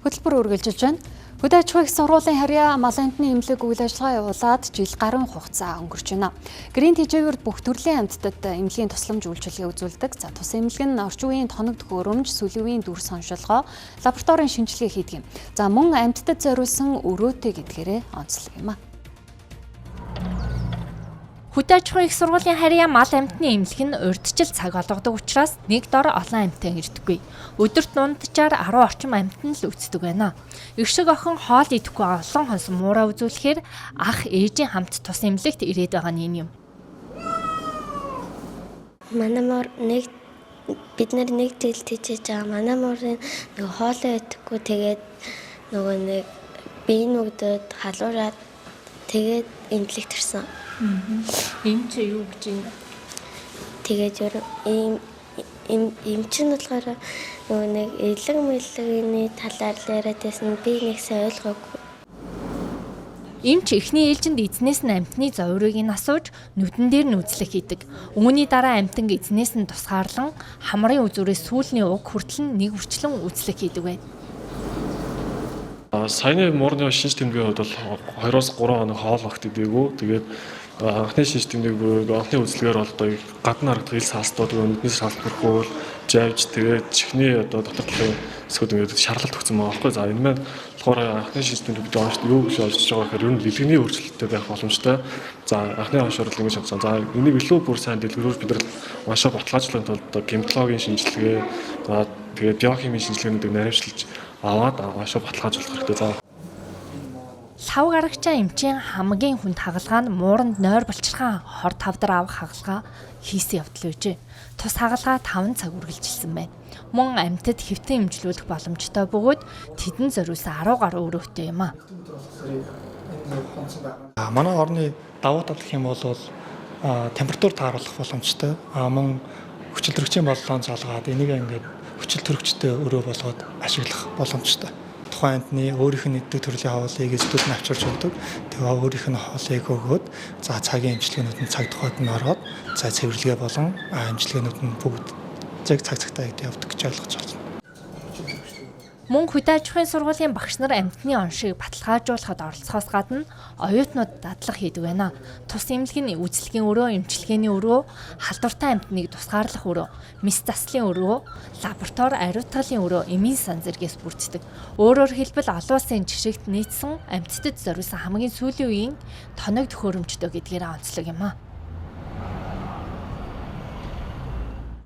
Хөтөлбөр үргэлжилж байна. Хөдөө аж ахуйн их сургуулийн харьяа мал амьтны эмнэлэг үйл ажиллагаа явуулаад жил гаруй хугацаа өнгөрч байна. Гэрийн тэжээвэрт бүх төрлийн амьтдад эмнэлгийн тусламж үйлчилгээ үзүүлдэг. За, тус эмнэлэг нь орчин үеийн тоног төхөөрөмж, сүүлийн үеийн дүрс хоншилгоо, лабораторийн шинжилгээ хийдэг юм. За, мөн амьтдад зориулсан өрөөтэй гэдгээрээ онцлог юм а. Хөдөө аж ахуйн их сургуулийн харьяа мал амьтны эмнэлэг нь урьдчил цаг олгодог учраас нэг дор олон амьтан ирдэггүй. Өдөрт дунджаар 10 орчим амьтан л үздэг байна. Их шиг охин хоол идэхгүй олон хонсон муураа үзүүлэхээр ах ээжийн хамт тус эмнэлэгт ирээд байгаа нь энэ юм. Манай муур нэг бид нар нэг жил тэжээж байгаа. Манай муурын нөгөө хоолоо идэхгүй, тэгээд нөгөө нэг бие нүгдээд халуураад тэгээд эмнэлэгт ирсэн. Эм чи юу гэж юм? Тэгээд ер ийм эм эм чинь болохоор нөгөө нэг элэг мэлэгний талаар л яриад байсан, би нэг сайн ойлгоогүй. Эмч эхний ээлжинд эзнээс нь амьтны зовирыг нь асууж, нүдэн дээр нь үзлэг хийдэг. Үүний дараа амьтанг эзнээс нь тусгаарлан хамрын үзүүрээс сүүлний уг хүртэл нь нэг үрчлэн үзлэг хийдэг байна. Саяны муурны шинж тэмдгийн хувьд бол 2-оос 3 хоног хоол огт идээгүй. Тэгээд анхны шинж тэмдэг буюу анхны үзлэгээр бол одоо гадна харагдах ил саастууд, нүдний шалт бүрхүүл, жавж, тэгээд чихний одоо дотор талын хэсгүүд ингээд шарлалт өгсөн байгаа байхгүй. За, энэ маань болохоор анхны шинж тэмдэг бид онцлог юу гэж олж байгаа гэхээр ер нь лилгэний өөрчлөлттэй байх боломжтой. За, анхны оншуурлал ингэж авсан. За, энийг илүү бүр сайн дэлгэрүүлж бид нар оншоо баталгаажуулахын тулд одоо гематологийн шинжилгээ, за, тэгээд биохимийн шинжилгээнүүдийг наривчилж аваад оншоо баталгаажуулах хэрэгтэй. За. Лхав гарагчаа эмчийн хамгийн хүнд хагалгаа нь мууранд нойр булчирхаан хор тавдар авах хагалгаа хийсэн явдал байжээ. Тус хагалгаа 5 цаг үргэлжилсэн байна. Мөн амьтад хэвтэн эмчлүүлэх боломжтой бөгөөд тэдэнд зориулсан 10 гаруй өрөөтэй юм а. Манай орны давуу тал гэх юм бол температур тааруулах боломжтой. Мөн хүчил төрөгчийн боллоон залгаад энийг ингээд хүчил төрөгчтэй өрөө болгоод ашиглах боломжтой. Тухайн амьтны өөрийнх нь иддэг төрлийн хоолыг эздүүд нь авчирч өгдөг. Тэгээ өөрийнх нь хоолыг өгөөд, за, цагийн эмчилгээнүүд нь цаг тухайд нь ороод, за, цэвэрлэгээ болон эмчилгээнүүд нь бүгд яг цаг цагтаа явдаг гэж ойлгож байна. Мөн хөдөө аж ахуйн сургуулийн багш нар амьтны оншийг баталгаажуулахад оролцохоос гадна оюутнууд дадлага хийдэг байна. Тус эмнэлэг нь үзлэгийн өрөө, эмчилгээний өрөө, халдвартай амьтныг тусгаарлах өрөө, мэс заслын өрөө, лаборатори, ариутгалын өрөө, эмийн сан зэргээс бүрддэг. Өөрөөр хэлбэл, олон улсын жишигт нийцсэн амьтдад зориулсан хамгийн сүүлийн үеийн тоног төхөөрөмжтэй гэдгээр онцлог юм а.